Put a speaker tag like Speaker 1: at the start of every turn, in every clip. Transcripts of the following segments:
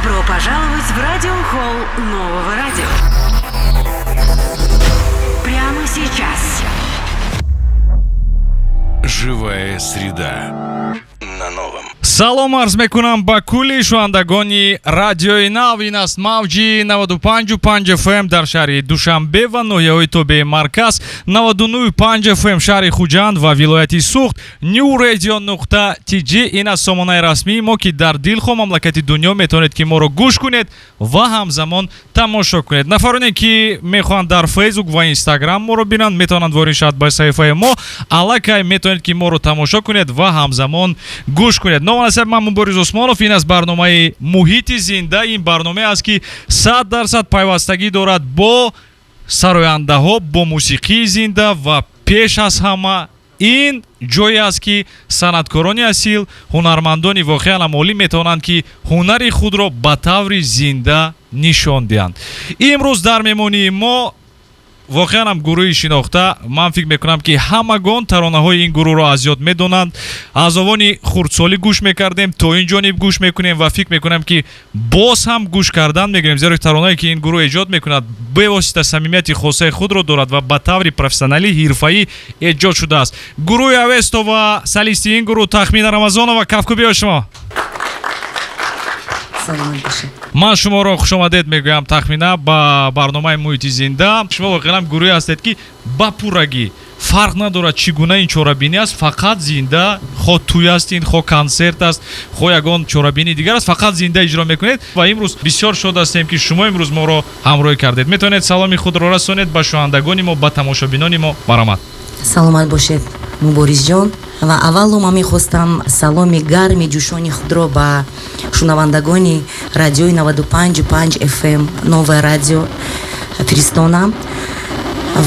Speaker 1: Добро пожаловать в радиохолл Нового радио. Прямо сейчас.
Speaker 2: Живая среда на новом.
Speaker 3: Салом арз мекунам ба кулли шунавандагони Радиои Нав. Ин аст мавҷи 95,5 FM дар шаҳри Душанбе ва ноҳияҳои тобеи марказ, 99,5 FM шаҳри Хуҷанд ва вилояти Суғд, New Radio нуқта TG ин аст сомонаи расмии мо, ки дар дилхоҳ мамлакати дунё метавонед, ки моро гӯш кунед ва ҳамзамон тамошо кунед. Нафароне, ки мехоҳанд дар Фейсбук ва Инстаграм моро бинанд, метавонанд ворид шаванд ба саҳифаи мо. Аллакай метавонед, ки моро тамошо кунед ва ҳамзамон гӯш кунед. Номи насаб ман Мубориз Усмонов. Ин аст барномаи Муҳити зинда. Ин барномае аст, ки 100% пайвастагӣ дорад бо сарояндаҳо, бо мусиқии зинда ва пеш аз ҳама ин ҷое аст, ки санъаткорони асил, ҳунармандони воқеан олӣ метавонанд, ки ҳунари худро ба таври зинда нишон диҳанд. Имрӯз дар меҳмонии мо воқеан ҳам гурӯҳи шинохта. Ман фикр мекунам, ки ҳамагон таронаҳои ин гурӯҳро аз ёд медонанд. Аз овони хурдсолӣ гӯш мекардем, то ин ҷониб гӯш мекунем ва фикр мекунам, ки боз ҳам гӯш кардан мегирем, зеро таронае, ки ин гурӯҳ эҷод мекунад, бевосита самимияти хосаи худро дорад ва ба таври профессионалӣ, ҳирфаӣ эҷод шудааст. Гурӯҳи Авесто ва солисти ин гурӯҳ Тахмина Рамазонова. Кафкӯбиҳои шумо.
Speaker 4: Саломат бошед.
Speaker 3: Ман шуморо хушомадед мегӯям, Тахмина, ба барномаи Муҳити зинда. Шумо воқеан гурӯҳе ҳастед, ки ба пуррагӣ фарқ надорад, чӣ гуна ин чорабинӣ аст, фақат зинда, хо тӯй аст ин, хо консерт аст, хо ягон чорабинии дигар аст, фақат зинда иҷро мекунед. Ва имрӯз бисёр шод ҳастем, ки шумо имрӯз моро ҳамроҳӣ кардед. Метавонед саломи худро расонед ба шунавандагони мо, ба тамошобинони мо. Марҳамат.
Speaker 4: Саломат бошед, Муборизҷон. Ва аввало ман мехостам саломи гарми ҷӯшони худро ба шунавандагони радиои 95,5 FM Новое радио фиристонам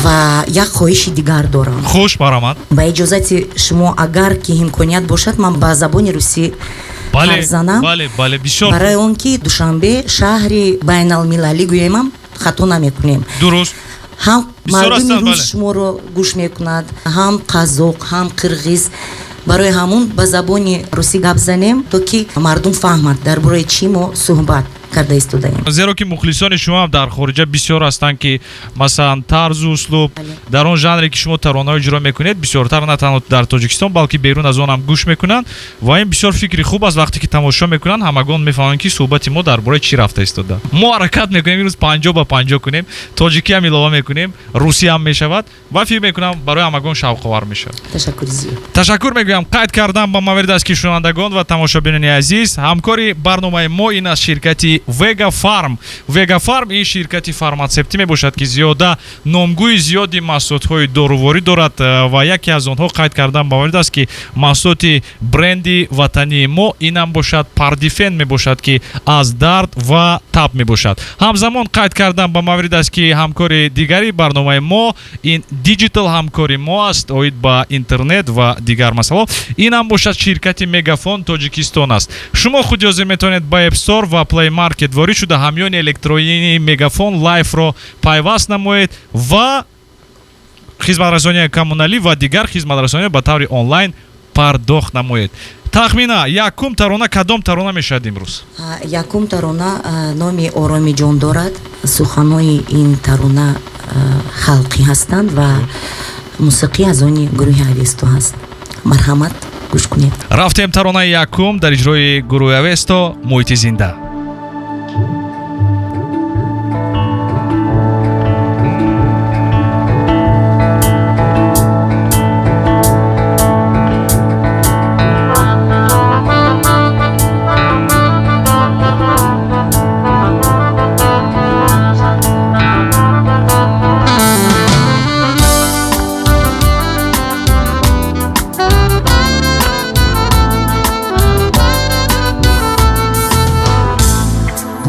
Speaker 4: ва як хоҳиши дигар дорам.
Speaker 3: Хуш, марҳамат.
Speaker 4: Ба иҷозати шумо, агар ки имконият бошад, ман ба забони русӣ ҳарф занам.
Speaker 3: Бале, бале, бисёр.
Speaker 4: Барои он ки Душанбе шаҳри байналмилалӣ гӯемам, хато намекунем.
Speaker 3: Дуруст.
Speaker 4: Ҳам
Speaker 3: Бисёр
Speaker 4: мардуми
Speaker 3: ҳастанд,
Speaker 4: рус
Speaker 3: бале.
Speaker 4: шуморо гӯш мекунад, ҳам қазоқ, ҳам қирғиз. Барои ҳамун ба забони русӣ гап занем, то ки мардум фаҳмад, дар бораи чӣ мо суҳбат карда истодаем.
Speaker 3: Зеро ки мухлисони шумо ҳам дар хориҷа бисёр ҳастанд, ки масалан тарзу услуб дар он жанре, ки шумо таронаҳо иҷро мекунед, бисёртар на танҳо дар Тоҷикистон, балки берун аз он ҳам гӯш мекунанд. Ва ин бисёр фикри хуб аст. Вақте ки тамошо мекунанд, ҳамагон мефаҳманд, ки суҳбати мо дар бораи чӣ рафта истода. Мо ҳаракат мекунем имрӯз 50 ба 50 кунем, тоҷикӣ ҳам илова мекунем, русӣ ҳам мешавад ва фикр мекунам, барои ҳамагон шавқовар мешавад.
Speaker 4: Ташаккури зиёд.
Speaker 3: Ташаккур мегӯям. Қайд кардам ба маврид аст, ки шунавандагон ва тамошобинони азиз, ҳамкори барномаи мо ин аст ширкати Вега Фарм. Вега Фарм ин ширкати фарматсевтӣ мебошад, ки зиёда номгӯи зиёди маҳсулотҳои доруворӣ дорад ва яке аз онҳо, қайд кардан ба маврид аст, ки маҳсулоти бренди ватании мо инам бошад Пардифен мебошад, ки аз дард ва таб мебошад. Ҳамзамон қайд кардан ба маврид аст, ки ҳамкори дигари барномаи мо ин диджитал ҳамкори мо аст оид ба интернет ва дигар масъалаҳо, инам бошад ширкати Мегафон Тоҷикистон аст. Шумо худи ҳозир метавонед ба App Store ва Play Market ворид шуда, ҳамёни электронии Мегафон Лайфро пайваст намоед ва хизматрасонии коммуналӣ ва дигар хизматрасониро ба таври онлайн пардохт намоед. Тахмина, якум тарона кадом тарона мешавад имрӯз?
Speaker 4: Якум тарона номи Ороми ҷон дорад. Суханҳои ин тарона халқӣ ҳастанд ва мусиқӣ аз они гурӯҳи Авесто ҳаст. Марҳамат, гӯш кунед.
Speaker 3: Рафтем, таронаи якум дар иҷрои гурӯҳи Авесто, Муҳити зинда.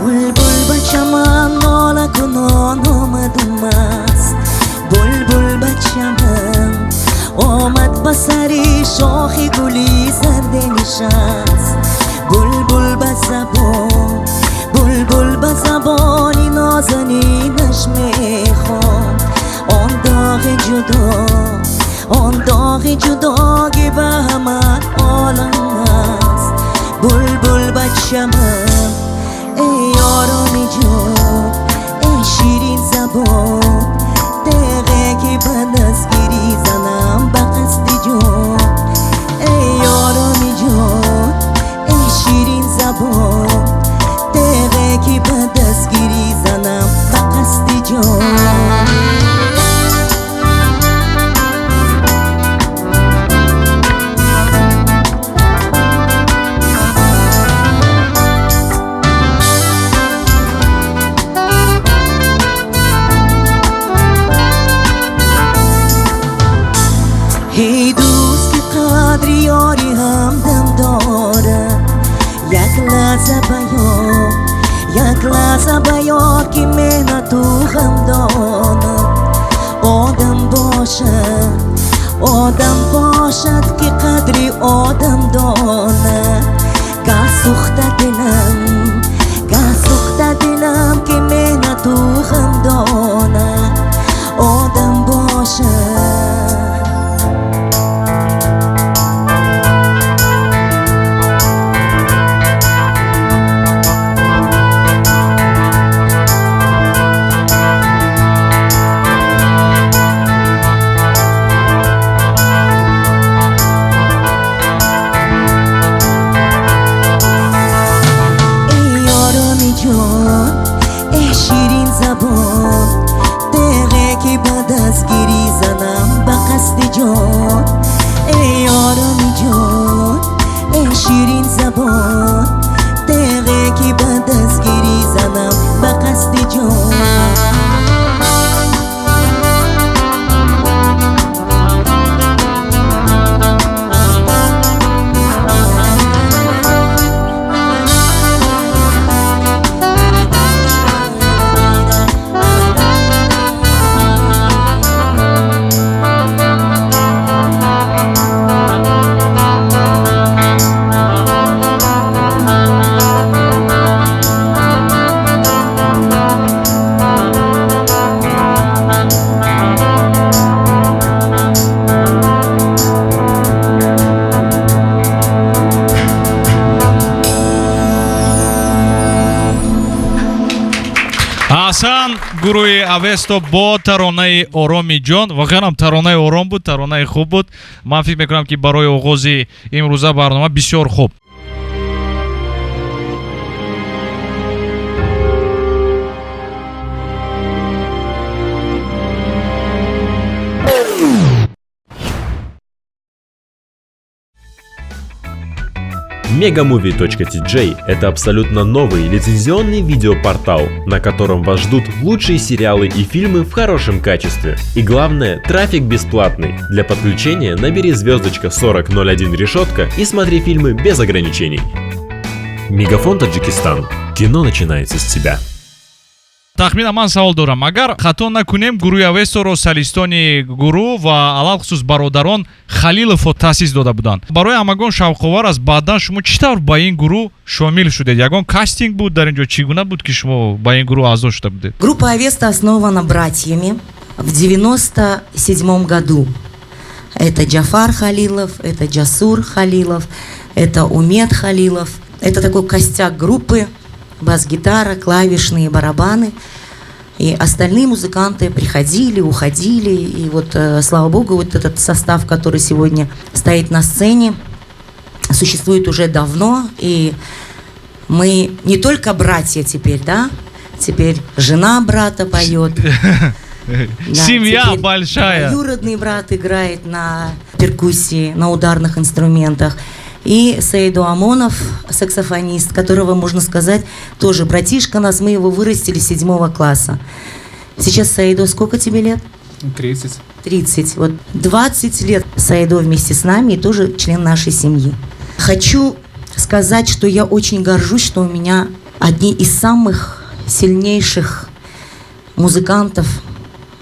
Speaker 4: Булбул ба чаман нола кунон омаду маст, булбул ба чаман омад, ба сари шохи гули зарде нишаст. Булбул ба забон, булбул ба забони нозанинаш мехонд он доғи ҷудо, он доғи ҷудогӣ ба ҳама олам аст. Булбул ба чаман, эй. Забон, теғе ки ба дастгирӣ занам ба қасди ҷон. Эй ороми ҷон, эй ширин забон, теғе ки ба дастгирӣ занам ба қасди ҷон. Эй дӯст ки қадри ёри ҳамдам дорад, як лаҳза ба ёд, як лаҳза ба ёд, ки меҳнату ғам донад. Одам бошад, одам бошад, ки қадри одам донад. Гаҳ сӯхта дилам, гаҳ сӯхта дилам, ки меҳнату ғам донад. Одам бошад.
Speaker 3: Аҳсан, гурӯҳи Авесто бо таронаи Ороми ҷон. Воқеан ҳам таронаи ором буд, таронаи хуб буд. Ман фикр мекунам, ки барои оғози имрӯза барнома бисёр хуб.
Speaker 5: Megamovie.tj – это абсолютно новый лицензионный видеопортал, на котором вас ждут лучшие сериалы и фильмы в хорошем качестве. И главное, трафик бесплатный. Для подключения набери звездочка 4001 решетка и смотри фильмы без ограничений. Мегафон Таджикистан. Кино начинается с тебя.
Speaker 3: Тахминан ман савол дорам. Агар хато накунем, гурӯҳи Авесторо солистони гурӯҳ ва алалхусус бародарон Халиловҳо таъсис дода буданд. Барои ҳамагон шавқовар аст, баъдан шумо чӣ тавр ба ин гурӯҳ шомил шудед? Ягон кастинг буд дар ин ҷо? Чӣ гуна буд, ки шумо ба ин гурӯҳ аъзо шуда будед?
Speaker 4: Группа Авеста основана братьями в 97 году. Это Джафар Халилов, это Джасур Халилов, это Умед Халилов. Это такой костяк группы. Бас-гитара, клавишные, барабаны. И остальные музыканты приходили, уходили. И вот, слава богу, вот этот состав, который сегодня стоит на сцене, существует уже давно. И мы не только братья теперь, да? Теперь жена брата поет.
Speaker 3: Семья большая.
Speaker 4: Двоюродный брат играет на перкуссии, на ударных инструментах. И Саиду Амонов, саксофонист, которого, можно сказать, тоже братишка нас, мы его вырастили с 7 класса. Сейчас, Саиду, сколько тебе лет?
Speaker 6: 30.
Speaker 4: 30. Вот 20 лет Саиду вместе с нами и тоже член нашей семьи. Хочу сказать, что я очень горжусь, что у меня одни из самых сильнейших музыкантов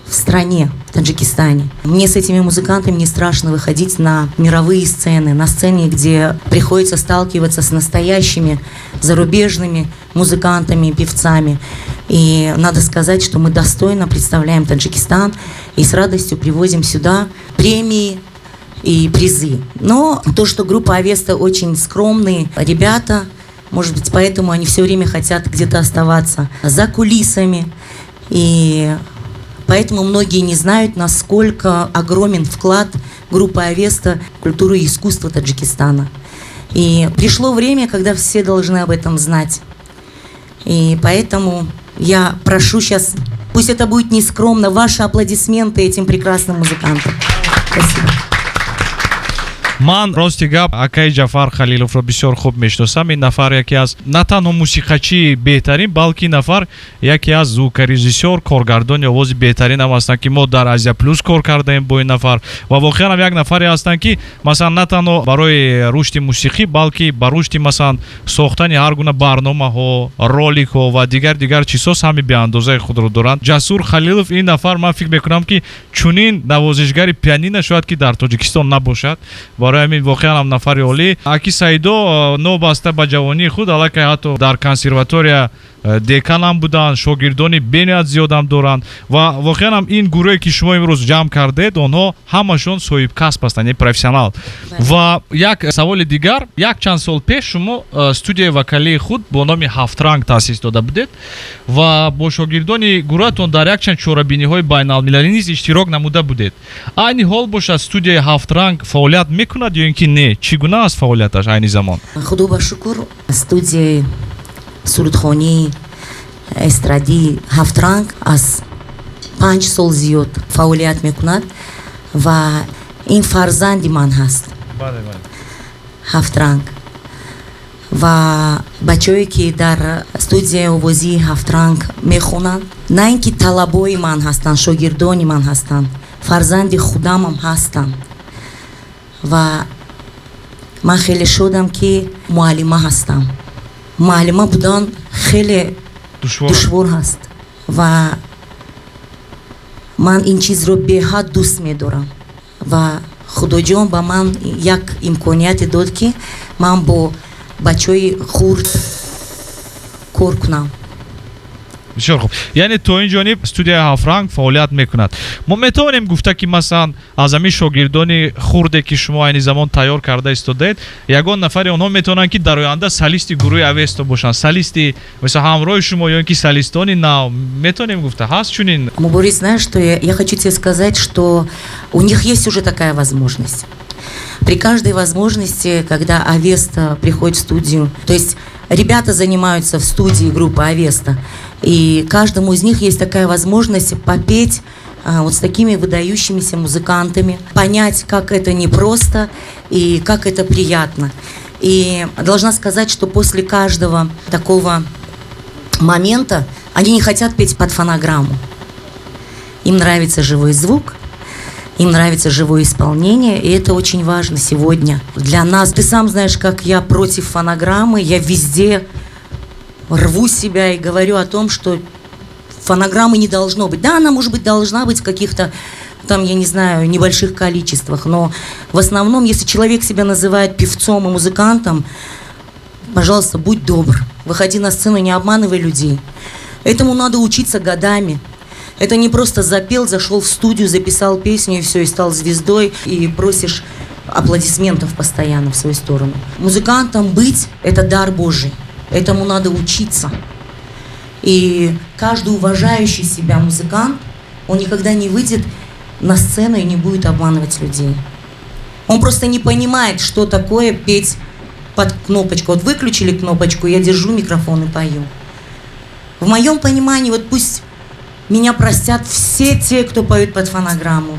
Speaker 4: в стране, в Таджикистане. Мне с этими музыкантами не страшно выходить на мировые сцены, на сцене, где приходится сталкиваться с настоящими зарубежными музыкантами, певцами. И надо сказать, что мы достойно представляем Таджикистан и с радостью привозим сюда премии и призы. Но то, что группа Авеста очень скромные ребята, может быть, поэтому они все время хотят где-то оставаться за кулисами. И Поэтому многие не знают, насколько огромен вклад группы «Авеста» в культуру и искусство Таджикистана. И пришло время, когда все должны об этом знать. И поэтому я прошу сейчас, пусть это будет нескромно, ваши аплодисменты этим прекрасным музыкантам. Спасибо.
Speaker 3: Ман, рости гап, акаи Ҷафар Халиловро бисёр хуб мешиносам. Ин нафар яке аз на танҳо мусиқачии беҳтарин, балки ин нафар яке аз звукорежиссёр, коргардони овози беҳтарин ҳам ҳастанд, ки мо дар Азия Плюс кор кардаем бо ин нафар. Ва воқеан ҳам як нафаре ҳастанд, ки масалан на танҳо барои рушди мусиқӣ, балки ба рушди, масалан, сохтани ҳар гуна барномаҳо, роликҳо ва дигар дигар чизҳо саҳми беандозаи худро доранд. Ҷасур Халилов, ин нафар, ман фикр мекунам, ки чунин навозишгари пианина шояд ки дар Тоҷикистон набошад. Барои ҳамин воқеан ҳам нафари олӣ. Аки Саидо, новобаста ба ҷавонии худ, аллакай ҳатто дар консерватория деканам буданд, шогирдони бениҳоят зиёдам доранд. Ва воқеан ҳам ин гурӯҳе, ки шумо имрӯз ҷамъ кардед, онҳо ҳамашон соҳибкасб ҳастанд, яъне профессионал. Ва як саволи дигар: як чанд сол пеш шумо студияи вокалии худ бо номи «Ҳафтранг» таъсис дода будед ва бо шогирдони гурӯҳатон дар якчанд чорабиниҳои байналмилалӣ низ иштирок намуда будед. Айни ҳол бошад, студияи «Ҳафтранг» фаъолият мекунад ё ин ки не? Чӣ гуна аст фаъолияташ айни замон?
Speaker 4: Худо ба шукр, студияи сурудхонии эстрадии «Ҳафтранг» аз 5 сол зиёд фаъолият мекунад ва ин фарзанди ман ҳаст, «Ҳафтранг». Ва бачаҳое, ки дар студияи овозии «Ҳафтранг» мехонанд, на ин ки талабои ман ҳастанд, шогирдони ман ҳастанд, фарзанди худамам ҳастанд. Ва ман хеле шодам, ки муаллима ҳастам. Муаллима будан хеле душвор ҳаст ва ман ин чизро беҳад дӯст медорам. Ва Худоҷон ба ман як имконияте дод, ки ман бо бачаҳои хурд кор кунам.
Speaker 3: Бисёр хуб. Яъне то ин ҷониб студияи «Ҳафтранг» фаъолият мекунад. Мо метавонем гуфта, ки масалан аз ҳамин шогирдони хурде, ки шумо айни замон тайёр карда истодаед, ягон нафари онҳо метавонанд, ки дар оянда солисти гурӯҳи «Авесто» бошанд, солисти мисол ҳамроҳи шумо ё ин ки солистони нав? Метавонем гуфта, ҳаст чунин?
Speaker 4: Мубориз, знаешь, что я хочу тебе сказать, что у них есть уже такая возможность. При каждой возможности, когда «Авеста» приходит в студию, то есть ребята занимаются в студии группы «Авеста», и каждому из них есть такая возможность попеть вот с такими выдающимися музыкантами, понять, как это непросто и как это приятно. И должна сказать, что после каждого такого момента они не хотят петь под фонограмму. Им нравится живой звук, им нравится живое исполнение, и это очень важно сегодня для нас. Ты сам знаешь, как я против фонограммы, я везде рву себя и говорю о том, что фонограммы не должно быть. Да, она, может быть, должна быть в каких-то там, я не знаю, небольших количествах, но в основном, если человек себя называет певцом и музыкантом, пожалуйста, будь добр, выходи на сцену, не обманывай людей. Этому надо учиться годами. Это не просто запел, зашел в студию, записал песню и все, и стал звездой, и просишь аплодисментов постоянно в свою сторону. Музыкантом быть – это дар Божий. Этому надо учиться. И каждый уважающий себя музыкант, он никогда не выйдет на сцену и не будет обманывать людей. Он просто не понимает, что такое петь под кнопочку. Вот выключили кнопочку, я держу микрофон и пою. В моем понимании, вот пусть меня простят все те, кто поют под фонограмму.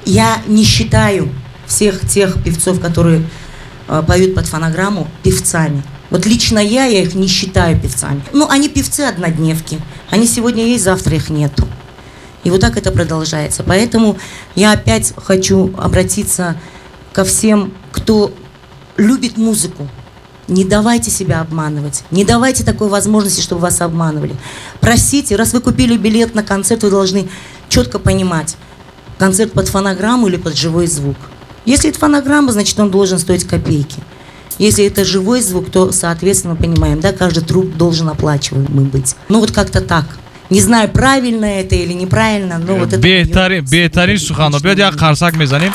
Speaker 4: Я не считаю всех тех певцов, которые поют под фонограмму, певцами. Вот лично я их не считаю певцами. Ну, они певцы-однодневки. Они сегодня есть, завтра их нету. И вот так это продолжается. Поэтому я опять хочу обратиться ко всем, кто любит музыку. Не давайте себя обманывать. Не давайте такой возможности, чтобы вас обманывали. Просите, раз вы купили билет на концерт, вы должны четко понимать, концерт под фонограмму или под живой звук. Если это фонограмма, значит, он должен стоить копейки. Если это живой звук, то, соответственно, понимаем, да, каждый труд должен оплачиваемый быть. Ну, вот как-то так. Не знаю, правильно это или неправильно, но вот это.
Speaker 3: Беҳтарин, беҳтарин суханҳо. Биёд, як қарсак мезанем.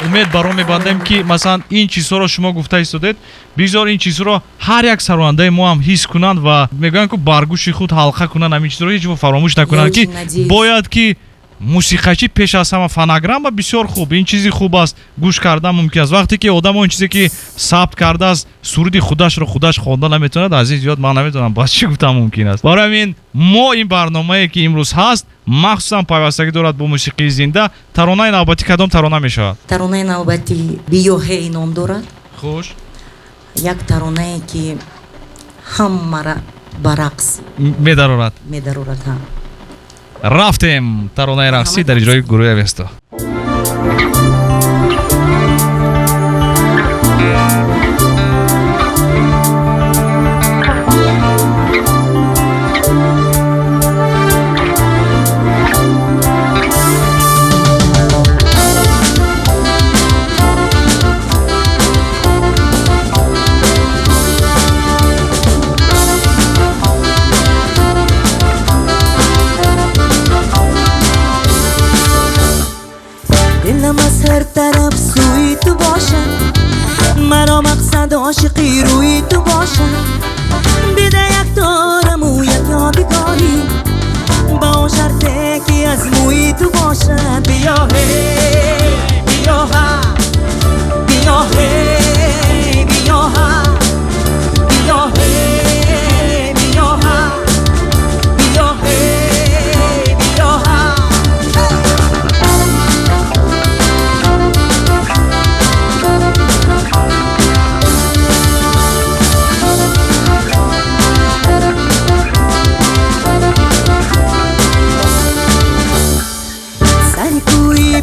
Speaker 3: Умед баро мебандем, ки масалан ин чизҳоро шумо гуфта истодед, бигзор ин чизҳоро ҳар як сарояндаи мо ҳам ҳис кунанд ва мегӯянд, ку бар гӯши худ ҳалқа кунанд, ҳамин чизҳоро ҳеҷ фаромӯш накунанд, ки бояд ки Мусиқачӣ пеш аз ҳама фонограмма бисёр хуб, ин чизи хуб аст, гӯш кардан мумкин аст. Вақте ки одам он чизе ки сабт кардааст, суруди худашро худаш хонда наметавонад, аз ин зиёд ман намедонам боз чӣ гуфтан мумкин аст. Барои ҳамин мо ин барномае ки имрӯз ҳаст, махсусан пайвастагӣ дорад бо мусиқии зинда. Таронаи навбатӣ кадом тарона мешавад?
Speaker 4: Таронаи навбатӣ «Биё ҳей» ном дорад.
Speaker 3: Хуш.
Speaker 4: Як таронае ки ҳамаро ба рақс
Speaker 3: медарорад.
Speaker 4: Медарорад, ҳа.
Speaker 3: Рафтем, таронаи рақсӣ дар иҷрои гурӯҳи Авесто.
Speaker 4: دلم از هر طرف سوی تو باشد، مرا مقصد عاشقی روی تو باشد. بده یک تار مو یک یادگاری، با شرطی که از موی تو باشد. بیا هی بیا ها، بیا هی بیا ها، بیا هی بیا ها، بیا هی بیا ها.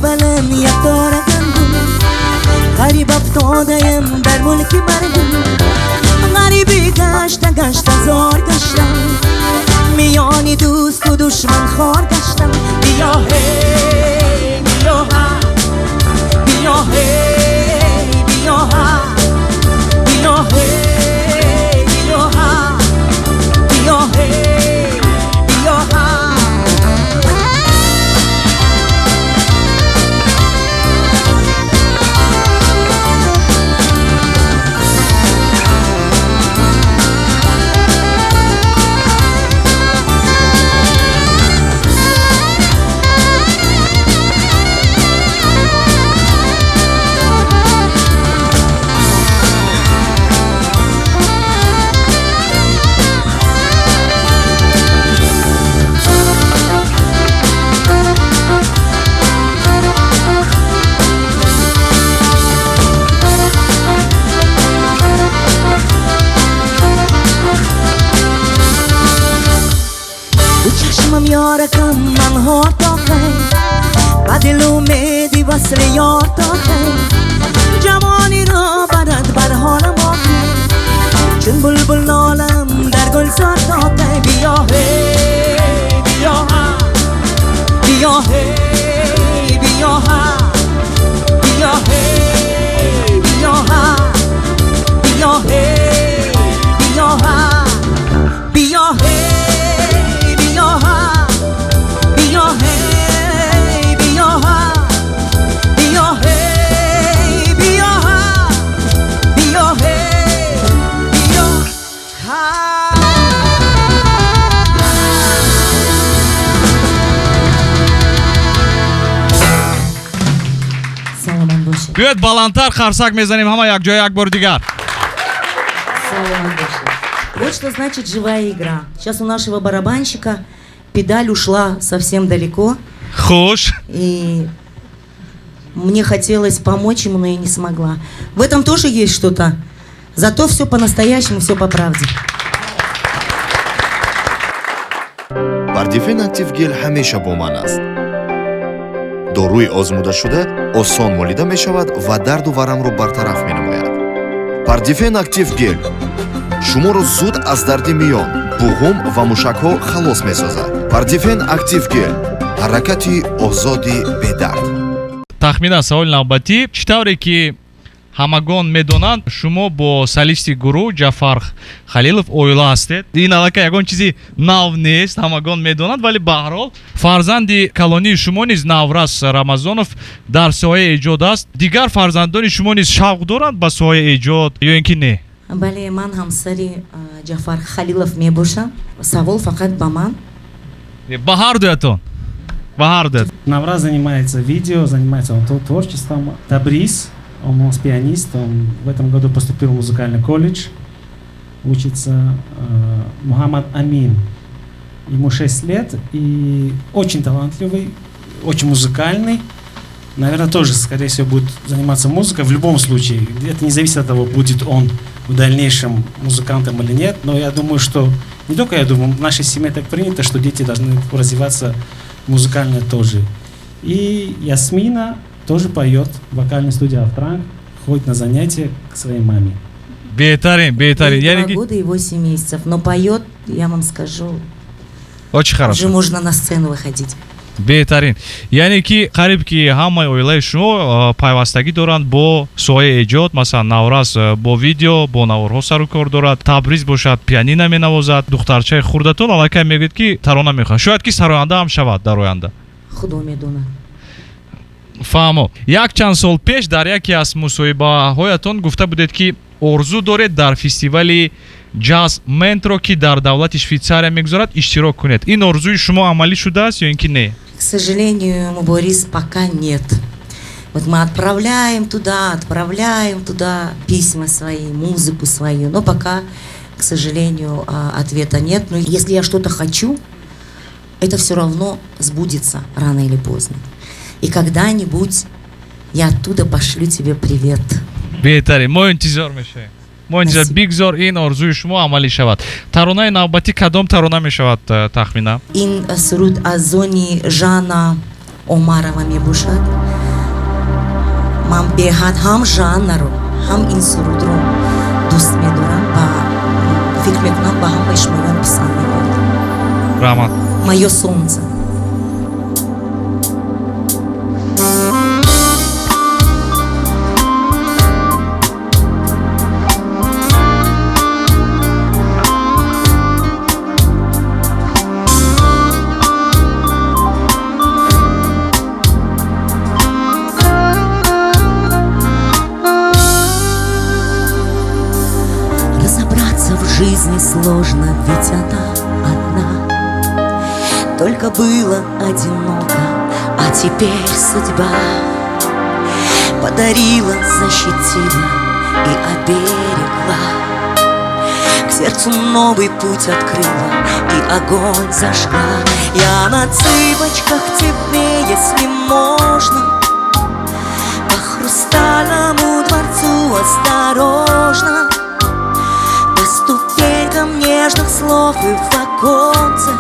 Speaker 4: بلند یک تاره گندم، غریب افتاده‌ام در ملک مردم. غریبی گشته گشته زار گشتم، میان دوست و دشمن خار گشتم. بیا هی بیا ها، بیا هی بیا ها، بیا هی بیا ها، بیا هی بیا ها. چشمم یارکم من هار تا خی، با دل امیدی وصل یار تا خی. جوانی را برد بر حالم آخر، چون بلبل نالم در گلزار تا کی. بیا هی بیا ها، بیا هی بیا ها، بیا هی بیا ها، بیا هی بیا ها، بیا هی بیا ها، بیا هی بیا ها، بیا هی بیا ها، بیا هی بیا ها. Саломат бошед.
Speaker 3: Биёед баландтар қарсак мезанем ҳама якҷоя як бори дигар.
Speaker 4: Саломат бошед. Вот что значит живая игра. Сейчас у нашего барабанщика педаль ушла совсем далеко.
Speaker 3: Хуш.
Speaker 4: И мне хотелось помочь ему, но я не смогла. В этом тоже есть что-то. Зато все по-настоящему, все по правде.
Speaker 6: Пардифен Актив Гель ҳамеша бо ман аст. Доруи озмудашуда осон молида мешавад ва дарду варамро бартараф менамояд. Пардифен Актив Гель шуморо зуд аз дарди миён, буғум ва мушакҳо халос месозад. Пардифен Актив Гель ҳаракати озоди бедард.
Speaker 3: Тахминан саволи навбатӣ: чӣ тавре ки ҳамагон медонанд, шумо бо солисти гурӯҳ Ҷафар Халилов оила ҳастед. Ин аллакай ягон чизи нав нест, ҳамагон медонанд, вале баҳрҳол фарзанди калонии шумо низ Наврас Рамазонов дар соҳаи эҷод аст. Дигар фарзандони шумо низ шавқ доранд ба соҳаи эҷод ё ин ки не?
Speaker 4: Бале, ман ҳамсари Ҷафар Халилов мебошам. Савол фақат ба ман?
Speaker 3: Ба ҳар дуятон. Ба ҳар ду.
Speaker 7: Навраз занимается видео, занимается он творчеством. Табриз, он у нас пианист, он в этом году поступил в музыкальный колледж, учится. Мухаммад Амин, ему 6 лет и очень талантливый, очень музыкальный. Наверное, тоже, скорее всего, будет заниматься музыкой. В любом случае, это не зависит от того, будет он в дальнейшем музыкантом или нет. Но я думаю, что, не только я думаю, в нашей семье так принято, что дети должны развиваться музыкально тоже. И Ясмина тоже поет в вокальной студии «Автранг», ходит на занятия к своей маме.
Speaker 3: Беҳтарин, беҳтарин.
Speaker 4: Ей 2 года и 8 месяцев, но поет, я вам скажу,
Speaker 3: Очень
Speaker 4: уже
Speaker 3: хорошо.
Speaker 4: можно на сцену выходить.
Speaker 3: Беҳтарин, яъне ки қариб ки ҳамаи оилаи шумо пайвастагӣ доранд бо соҳаи эҷод. Масалан, Навраз бо видео, бо наворҳо сару кор дорад, Табриз бошад, пианино менавозад, духтарчаи хурдатон аллакай мегӯяд, ки тарона мехонад, шояд ки сароянда ҳам шавад дар оянда.
Speaker 4: Худо медонад.
Speaker 3: Фаҳмо. Як чанд сол пеш дар яке аз мусоҳибаҳоятон гуфта будед, ки орзу доред дар фестивали Ҷаз Монтро, ки дар давлати Швейтсария мегузарад, иштирок кунед. Ин орзуи шумо амалӣ шудааст ё ин ки не?
Speaker 4: К сожалению, Мубориз, пока нет. Вот мы отправляем туда письма свои, музыку свою, но пока, к сожалению, ответа нет. Но если я что-то хочу, это все равно сбудется рано или поздно. И когда-нибудь я оттуда пошлю тебе привет.
Speaker 3: Беҳтарин, мо интизор мешавем, мо интизор.
Speaker 4: Спасибо.
Speaker 3: Бигзор ин орзуи шумо амалӣ шавад. Таронаи навбатӣ кадом тарона мешавад, тахминан?
Speaker 4: Ин суруд аз они Жанна Омарова мебошад. Ман беҳад ҳам Жаннаро, ҳам ин сурудро дӯст медорам ва фикр мекунам, ба ҳамаи шумоён писанд меояд.
Speaker 3: Раҳмат.
Speaker 4: Моё солнце. Разобраться в жизни сложно, ведь она одна. Только было одиноко, а теперь судьба подарила, защитила и оберегла. К сердцу новый путь открыла и огонь зажгла. Я на цыпочках к тебе, если можно, по хрустальному дворцу осторожно, по ступенькам нежных слов и в оконце.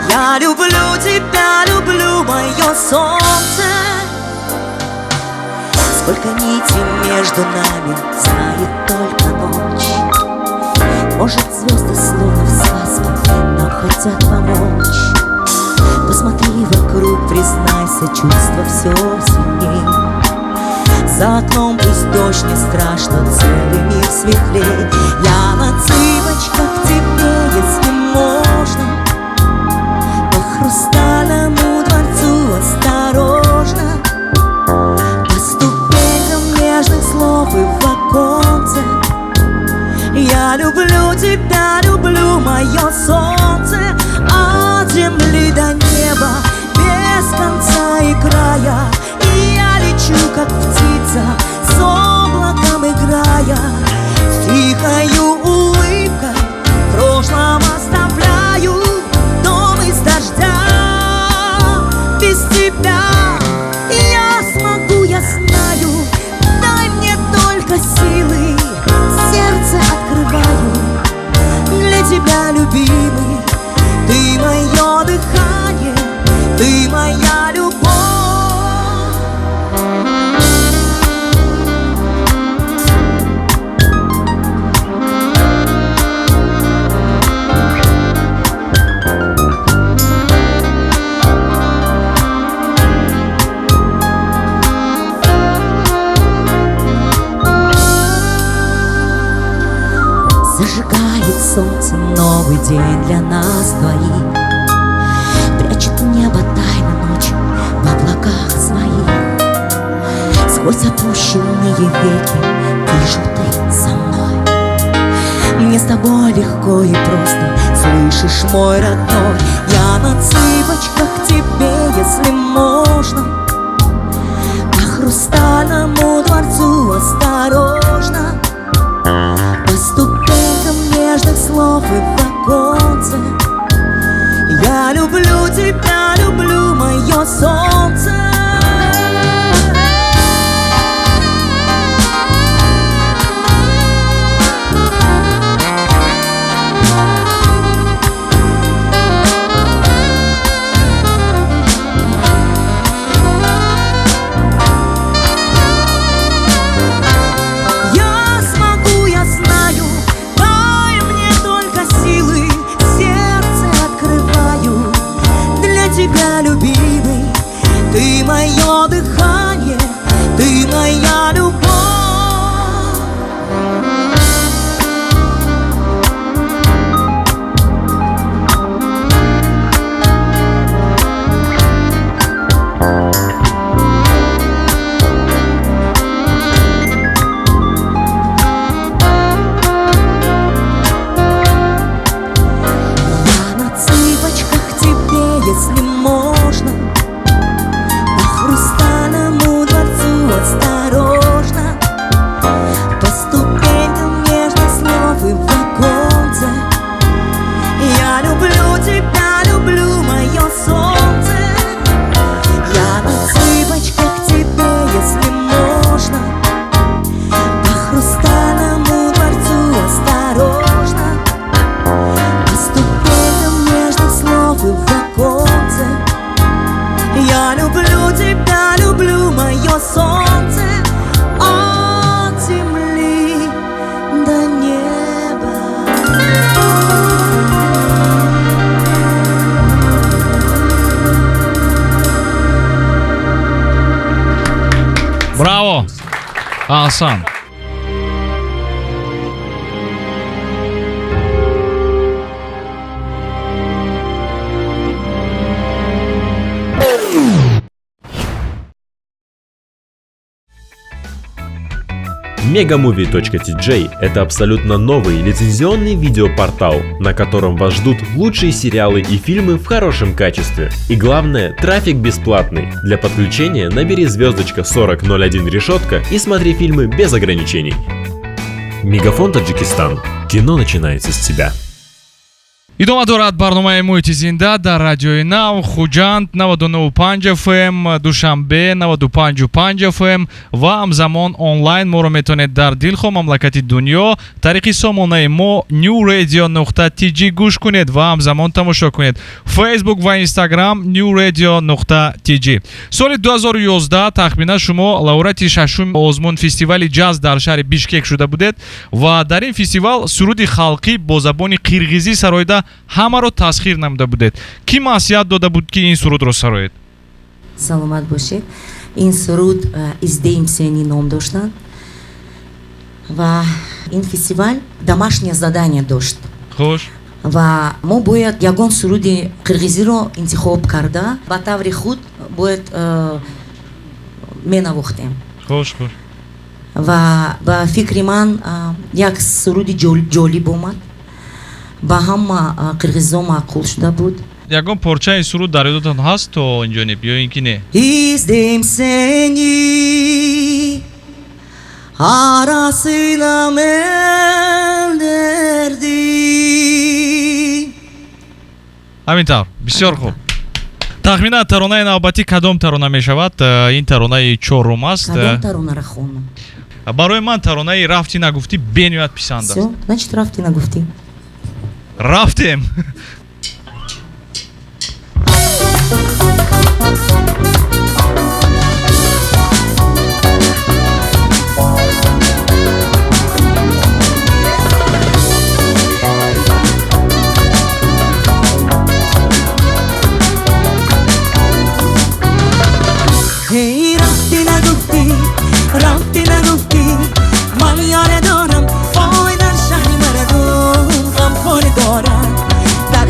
Speaker 4: Я люблю тебя, люблю, мое солнце. Сколько нитей между нами, знает только ночь. Может, звезды словно в сказке нам хотят помочь. Посмотри вокруг, признайся, чувство все сильней. За окном пусть дождь, не страшно, целый мир светлей. Я на цыпочках к тебе, если можно, по хрустальному дворцу осторожно, по ступенькам нежных слов и в оконце. Я люблю тебя, люблю, мое солнце. От земли до неба, без конца и края. И я лечу, как птица, с облаком играя. С тихою улыбкой в прошлом оставляю дом из дождя. Без тебя я смогу, я знаю. Дай мне только силы, сердце открываю для тебя, любимый. Ты мое дыхание, ты моя любовь. Зажигает солнце новый день для нас двоих. Прячет небо тайну ночь в облаках своих. Сквозь опущенные веки вижу, ты со мной. Мне с тобой легко и просто. Слышишь, мой родной, я на цыпочках к тебе, если можно. По хрустальному дворцу осторожно, по ступенькам нежных слов и в оконце. Я люблю тебя, люблю, мое солнце. Я смогу, я знаю, дай мне только силы, сердце открываю для тебя, любимый. Ты мое дыхание, ты моя любовь. Я на цыпочках к тебе, если можно, по хрустальному дворцу осторожно, по ступенькам нежных слов и в оконце. Я люблю тебя, люблю, мое солнце. Я на цыпочках к тебе, если можно, по хрустальному дворцу осторожно, по ступенькам нежных слов и в оконце. Я люблю тебя, люблю, мое солнце. От земли до неба.
Speaker 3: Браво, аҳсан.
Speaker 5: Megamovie.tj – это абсолютно новый лицензионный видеопортал, на котором вас ждут лучшие сериалы и фильмы в хорошем качестве. И главное, трафик бесплатный. Для подключения набери звездочка 4001 решетка и смотри фильмы без ограничений. Мегафон Таджикистан. Кино начинается с тебя.
Speaker 3: Идома дорад барномаи Муҳити зинда дар Радиои Нав, Хуҷанд 99,5 FM, Душанбе 95,5 FM ва ҳамзамон онлайн моро метавонед дар дилхоҳ мамлакати дунё тариқи сомонаи мо newradio.tj гӯш кунед ва ҳамзамон тамошо кунед. Facebook ва Instagram newradio.tj. Соли 2011 тахминан шумо лауреати шашум озмун фестивали ҷаз дар шаҳри Бишкек шуда будед ва дар ин фестивал суруди халқӣ бо забони қирғизӣ сароида ҳамаро тасхир намуда будед. Кӣ маслиҳат дода буд, ки ин сурудро сароед?
Speaker 4: Саломат бошед. Ин суруд «Издейм сени» ном доштанд ва ин фестивал домашнее задание дошт. Ва мо бояд ягон суруди қирғизиро интихоб карда, ба таври худ бояд менавохтем.
Speaker 3: Хуш, хуш.
Speaker 4: Ва ба фикри ман як суруди ҷолиб омад, ба ҳама қирғизо маъқул шуда буд.
Speaker 3: Ягон порчаи суруд дар ёдатон ҳаст то инҷониб ё ин ки не?
Speaker 4: Издем сени арасына мелдерди.
Speaker 3: Ҳамин тавр, бисёр хуб. Тахминан таронаи навбатӣ кадом тарона мешавад? Ин таронаи чорум аст.
Speaker 4: Кадом таронара хонам?
Speaker 3: Барои ман таронаи «Рафтӣ нагуфтӣ» бениҳоят писанд аст.
Speaker 4: Всё, значит, «Рафтӣ нагуфтӣ».
Speaker 3: Рафтем.
Speaker 4: Эй, рафтӣ нагуфтӣ, рафтӣ нагуфтӣ, ман ёре дорам, ой, дар шаҳри мардум ғамхоре дорам, дар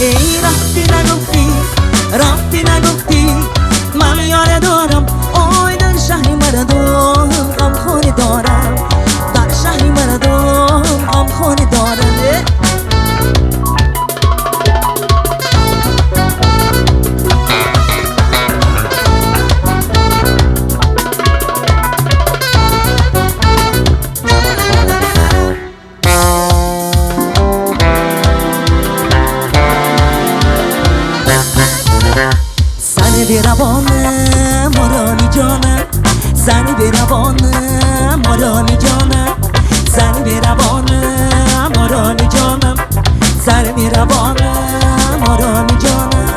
Speaker 4: Эй, рафти нагуфти, рафти нагуфти, ман ёре дорам, ой, дар шаҳри мардум ғамхоне дорам, дар шаҳри мардум ғамхоне дорам. بیروانم آرامی جانم، زن بیروانم آرامی جانم، زن بیروانم آرامی جانم، زن بیروانم آرامی جانم.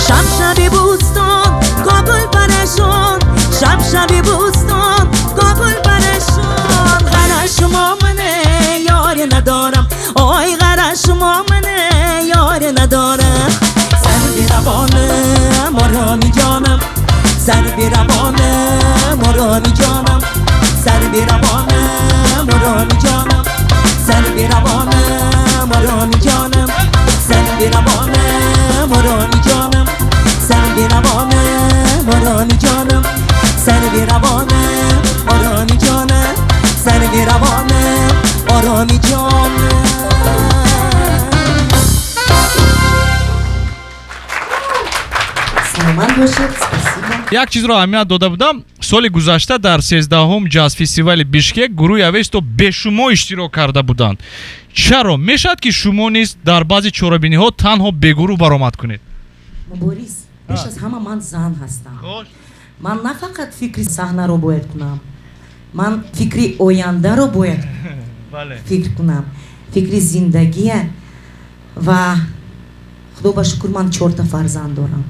Speaker 4: شب شب بوستان کابل پرشان، شب شب بوستان کابل پرشان، غره شما منه یار ندارم، آی غره شما منه یار ندارم. زن بیروانم آرامی جانم، زن بیروانم آرامی جانم، زن بیروانم آرامی جانم، زن بیروانم آرامی جانم، زن بیروانم آرامی جانم، زن بیروانم آرامی جانم، زن بیروانم آرامی جانم، زن بیروانم آرامی جانم. Саломат бошед, спасибо.
Speaker 3: Як чизро аҳамият дода будам. Соли гузашта дар 13-ум ҷаз фестивали Бишкек гурӯҳи Авесто бе шумо иштирок карда буданд. Чаро мешавад, ки шумо низ дар баъзе чорабиниҳо танҳо бе гурӯҳ баромад кунед?
Speaker 4: Мубориз, пеш аз ҳама ман зан ҳастам. Ман на фақат фикри саҳнаро бояд кунам, ман фикри ояндаро бояд фикр кунам, фикри зиндагия. Ва худо ба шукр, ман 4 фарзанд дорам.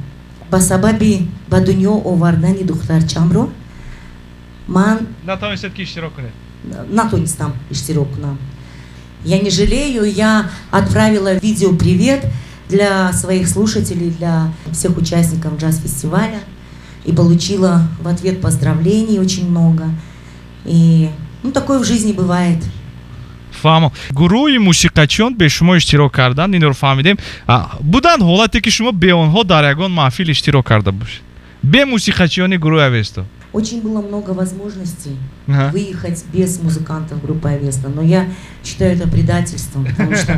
Speaker 4: Ба сабаби ба дунё овардани духтарчамро ман
Speaker 3: натавонистед ки иштирок кунед?
Speaker 4: Натонистам иштирок кунам. Я не жалею, я отправила видео-привет для своих слушателей, для всех участников джаз-фестиваля и получила в ответ поздравлений очень много. И, ну, такое в жизни бывает.
Speaker 3: Фаҳмо. Гурӯҳи мусиқачиён бе шумо иштирок карданд, инро фаҳмидем. Буданд ҳолате, ки шумо бе онҳо дар ягон маҳфил иштирок карда бошед? Бе мусиқачиёни гурӯҳи Авесто?
Speaker 4: Очень было много возможностей выехать без музыкантов группы Авеста, но я считаю это предательством, потому что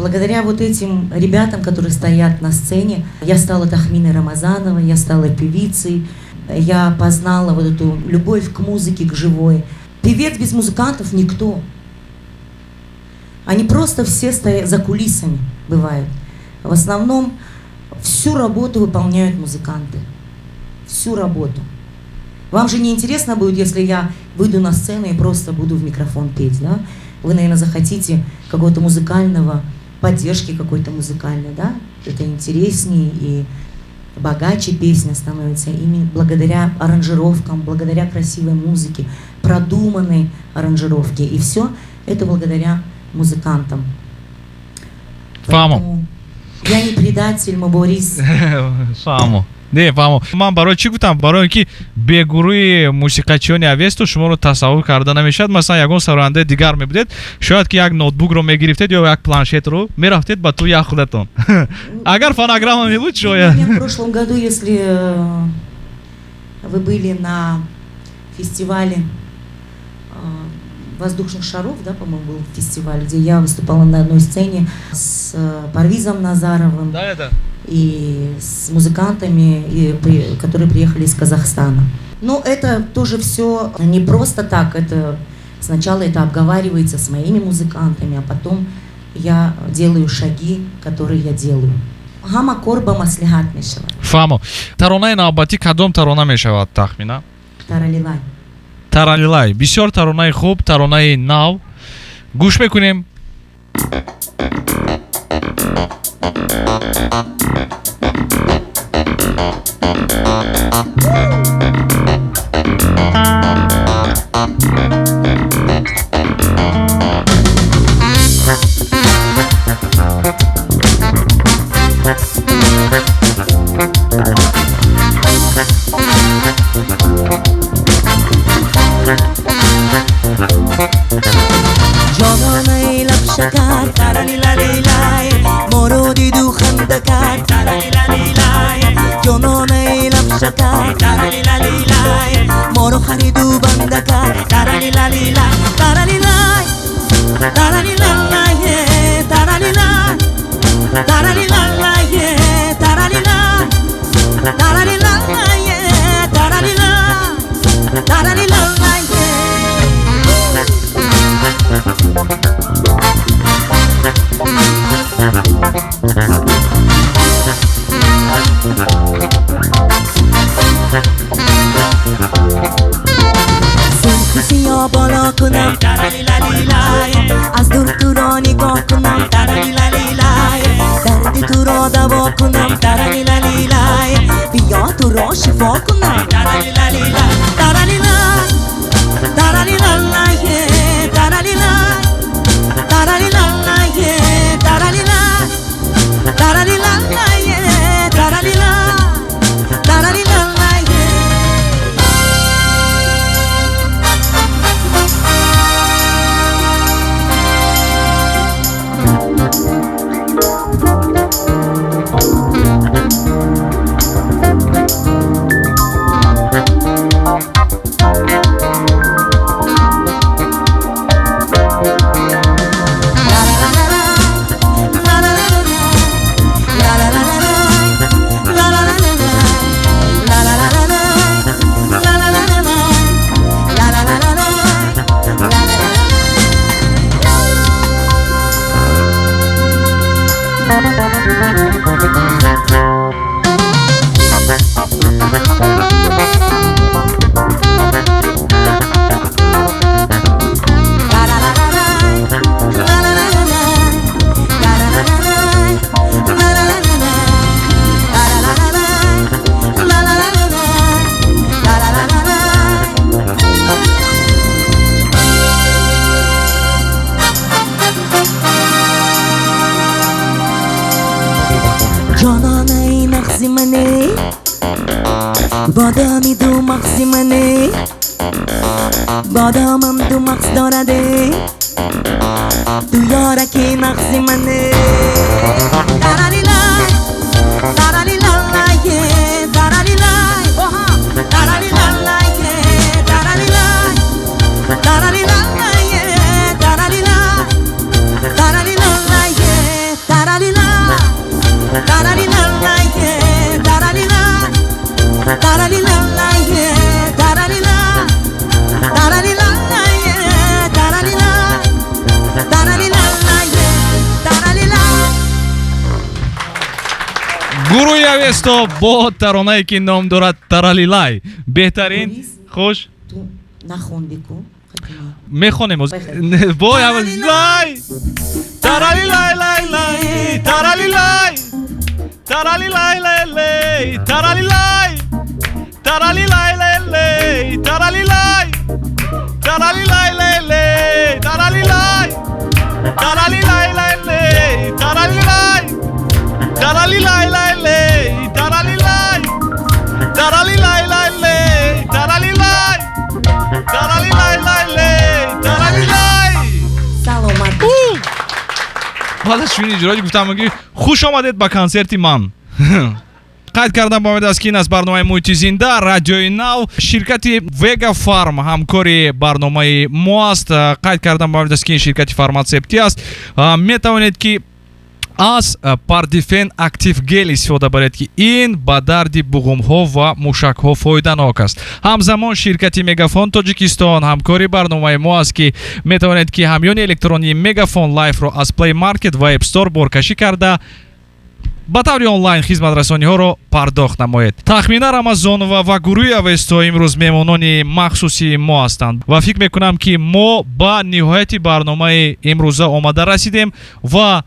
Speaker 4: благодаря вот этим ребятам, которые стоят на сцене, я стала Тахминой Рамазановой, я стала певицей, я познала вот эту любовь к музыке, к живой. Певец без музыкантов никто. Они просто все стоят за кулисами, бывают. В основном всю работу выполняют музыканты. Всю работу. Вам же не интересно будет, если я выйду на сцену и просто буду в микрофон петь, да? Вы, наверное, захотите какого-то музыкального, поддержки какой-то музыкальной, да? Это интереснее и богаче песня становится именно благодаря аранжировкам, благодаря красивой музыке, продуманной аранжировке. И все это благодаря музыкантам.
Speaker 3: Фаҳмо.
Speaker 4: Я не предатель, Мубориз.
Speaker 3: Фаҳмо. Не, фаҳмо. Ман барои чӣ гуфтам? Барои ин ки бе гурӯҳи мусиқачиёни Авесто шуморо тасаввур карда намешавад. Масалан, ягон сарояндаи дигар мебудед, шояд ки як ноутбукро мегирифтед ё як планшетро мерафтед ба тӯи як худатон. Агар фонограмма мебуд, шояд.
Speaker 4: В прошлом году, если вы были на фестивале воздушных шаров, да, по-моему, был фестиваль, где я выступала на одной сцене с Парвизом Назаровым.
Speaker 3: Да, да.
Speaker 4: И с музыкантами, которые приехали из Казахстана. Но это тоже все не просто так. Это сначала это обговаривается с моими музыкантами, а потом я делаю шаги, которые я делаю. Ҳама кор ба маслиҳат мешавад.
Speaker 3: Фаҳмо. Таронаи навбатӣ кадом тарона мешавад тахмина?
Speaker 4: Таралилай.
Speaker 3: Таралилай. Бисёр таронаи хуб, таронаи нав. Гӯш мекунем.
Speaker 4: шакар таралилалилай моро диду ханда кард таралилалилай ҷононаи лаб шакар таралилалилай моро хариду банда кард таралилалилай таралилай таралилалай таралилай таралилалай таралилай таралилалай таралилай таралилалай. Сурху сиё боло кунам таралилалилай аз дур туро нигоҳ кунам таралилалилай дарди туро даво кунам таралилалилай биё туро шифо кунам таралилалилай таралилай таралилалай таралилай таралилалай таралилай таралилалай таралилай таралилалай. ҷононаи нағзи мане бодоми ду мағзи мане бодомам ду мағз дораде ту ёраки нағзи мане таралилай таралилалай таралилай таралилалай таралилай таралилалай таралилай таралилалай таралилай таралилалай таралилай таралилалай таралилай таралилалай таралилай таралилалай таралилай.
Speaker 3: Гурӯҳи Авесто бо таронае ки ном дорад Таралилай. Беҳтарин. Хуш
Speaker 4: ту нахонди ку
Speaker 3: мехонем бо лай таралилай лай лай таралилай таралилай лай лай таралилай таралилай лай лай таралилай таралилай лай лай таралилай таралилай лай лай таралилай таралилай лай лай таралилай таралилай лай лай таралилай таралилай лай лай таралилай.
Speaker 4: Саломат.
Speaker 3: Баъд аз чунин иҷрои гуфтам ки хуш омадед ба консерти ман. Қайд кардам ба омед аст ки ин аз барномаи Муҳити зинда, радиои нав, ширкати Вега Фарм ҳамкори барномаи мо аст. Қайд кардам ба омед аст ки ин ширкати фарматсевтӣ аст. Метавонед ки аз Пардифен Актив Гел истифода баред ки ин ба дарди буғумҳо ва мушакҳо фоиданок аст. Ҳамзамон ширкати Мегафон Тоҷикистон ҳамкори барномаи мо аст ки метавонед ки ҳамёни электронии Мегафон Лайфро аз Play Market ва App Store боркашӣ карда ба таври онлайн хизматрасониҳоро пардохт намоед. Тахмина Рамазонова ва гурӯҳи Авесто имрӯз меҳмонони махсуси мо ҳастанд ва фикр мекунам ки мо ба ниҳояти барномаи имрӯза омада расидем ва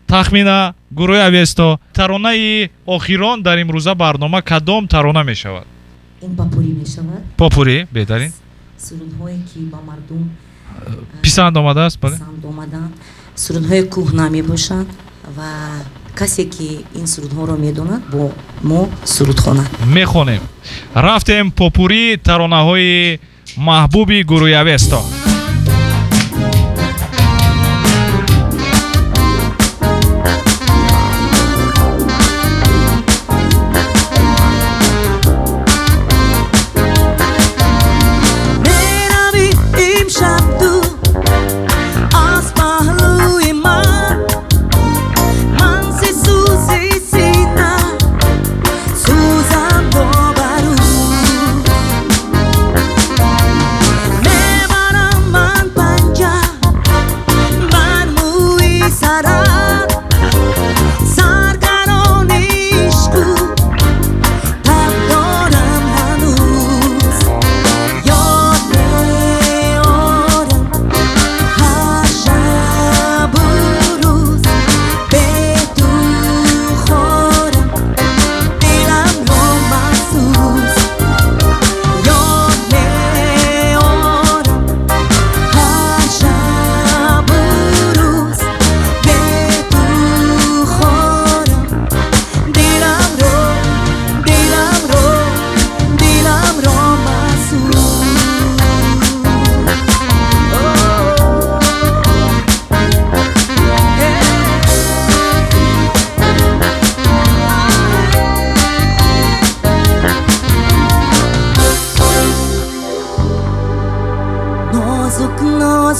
Speaker 3: Тахмина, гурӯҳи Авесто, таронаи охирон дар имрӯза барнома кадом тарона мешавад?
Speaker 4: Ин попури мешавад.
Speaker 3: Попури, беҳтарин.
Speaker 4: Сурудҳое ки ба мардум
Speaker 3: писанд омадааст, бале?
Speaker 4: Писанд омаданд. Сурудҳои кӯҳна мебошанд ва касе ки ин сурудҳоро медонад бо мо суруд хонад.
Speaker 3: Мехонем. Рафтем попури таронаҳои маҳбуби гурӯҳи Авесто.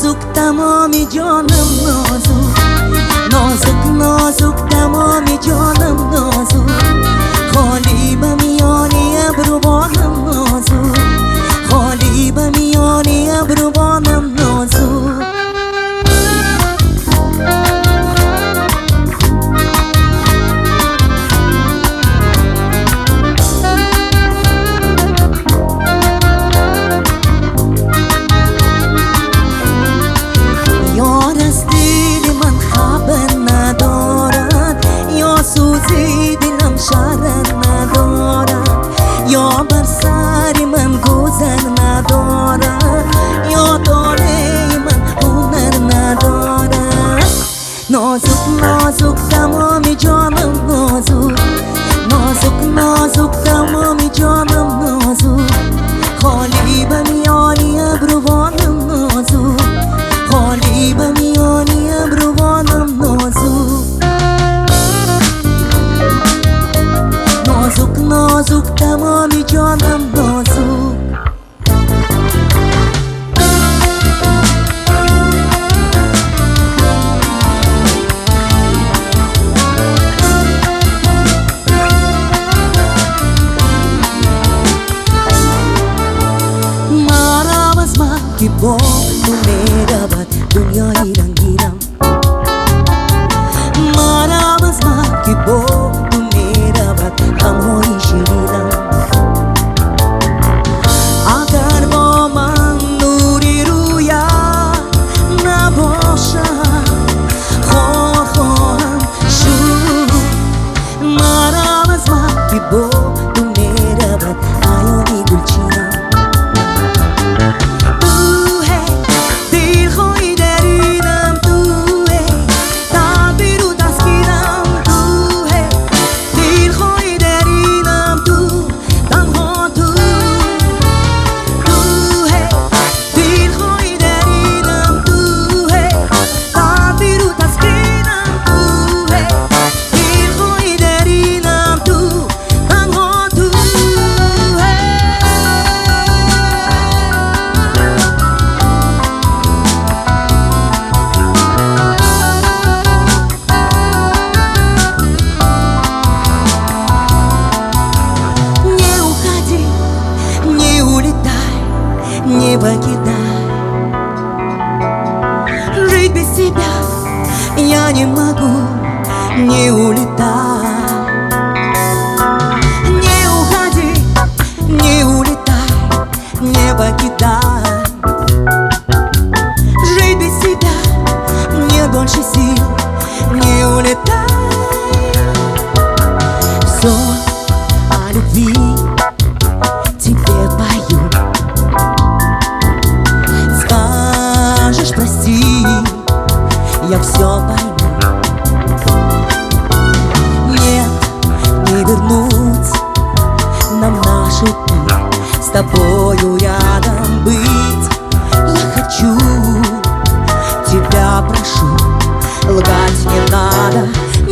Speaker 4: Нозук тамоми ҷонам нозук, нозук, нозук тамоми ҷонам нозук, холӣ ба миёни абрувонам нозук, холӣ ба миёни абрувонам нозук. Ёр аз дили ман хабар надорад, ё сӯзи дилам шарар надорад, ё бар сари ман гузар надорад, ё толеи ман ҳунар надорад. Нозук, нозук тамоми ҷонам нозук, нозук, нозук тамоми ҷонам нозук, холӣ ба миёни абрувонам нозук, холӣ ба миёни абрувонам нозук. Нозук, нозук тамоми ҷонам нозук. Марам аз ман ки бо ту меравад дунёи рангинам, марам аз ман ки бо ту меравад ғамҳои ширинам. Агар бо ман нури рӯят набошад, хор хоҳам шуд. Марам аз ман ки бо ту меравад айёми гулчинам. Ту ҳе дилхоҳи даринам, ту ҳе тадбиру таскинам, ту ҳе дилхоҳи даринам, ту танҳо ту. Ту ҳе дилхоҳи даринам, ту ҳе тадбиру таскинам, ту ҳе дилхоҳи даринам, ту танҳо ту. Не уходи, не улетай, не покидай. Жить без тебя я не могу, не улетай. Не уходи, не улетай, не покидай. Жить без тебя нет больше сил, не улетай. Все о любви тебе пою. Скажешь прости, я все пойму. Нет, не вернуть нам наши дни, с тобою рядом быть. Я хочу, тебя прошу, лгать не надо.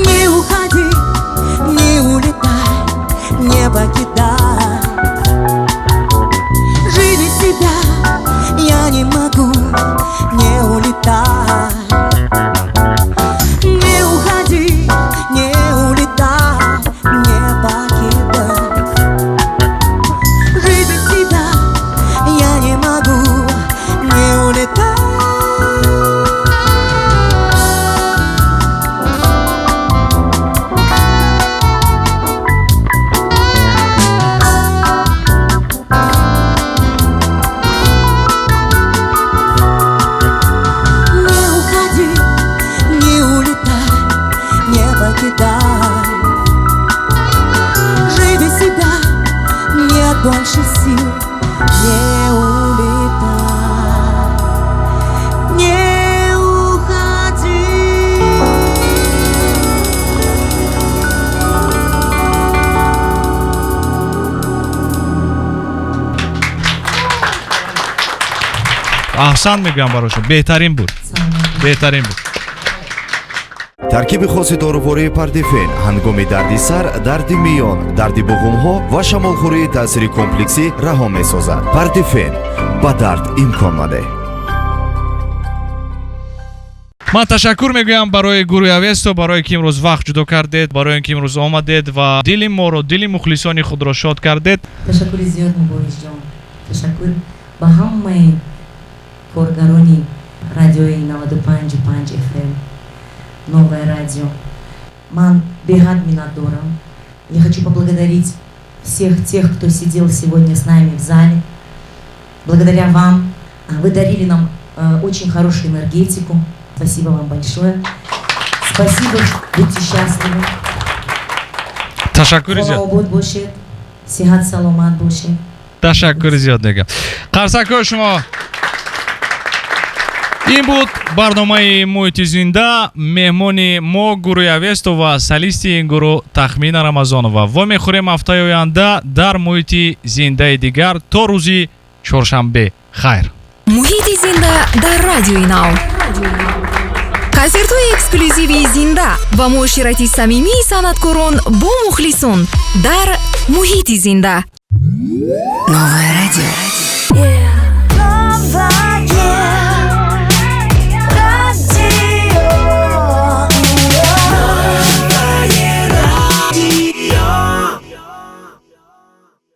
Speaker 4: Не уходи, не улетай, не покидай. Жить без тебя я не могу, не улетай. Не уходи, не улетай, не покидай. Жить без тебя я не могу, не улетай. Не уходи, не улетай, не покидай. Жить без тебя нет больше сил, не улетай, не уходи.
Speaker 3: Аҳсан мегӯям барои шумо, беҳтарин буд, беҳтарин буд.
Speaker 6: Таркиби хоси дорувории Пардифен ҳангоми дарди сар, дарди миён, дарди буғумҳо ва шамолхӯрии таъсири комплексӣ раҳо месозад. Пардифен ба дард имкон мадеҳ.
Speaker 3: Ман ташаккур мегӯям барои гурӯҳи Авесто, барое ки имрӯз вақт ҷудо кардед, барои ин ки имрӯз омадед ва дили моро, дили мухлисони худро шод кардед.
Speaker 4: Ташаккури зиёд, Муборизҷон. Ташаккур ба ҳамаи коргарони радиои 95,5 FM, Новое радио. Ман беҳад миннатдорам. Я хочу поблагодарить всех тех, кто сидел сегодня с нами в зале. Благодаря вам вы дарили нам очень хорошую энергетику. Спасибо вам большое. Спасибо, будьте счастливы.
Speaker 3: Ташаккури зиёд.
Speaker 4: Обод бошед, сиҳат саломат бошед.
Speaker 3: Ташаккури зиёд мегӯям. Қарсакҳои шумо. Ин буд барномаи Муҳити зинда. Меҳмони мо гурӯҳи Авесто ва солисти ин гурӯҳ Тахмина Рамазонова. Вомехӯрем ҳафтаи оянда дар муҳити зиндаи дигар. То рӯзи чоршанбе, хайр.
Speaker 8: Муҳити зинда дар Радиои Нав, консертҳои эксклюзивии зинда ва муоширати самимии санъаткорон бо мухлисон дар Муҳити зинда.
Speaker 1: Новое радио.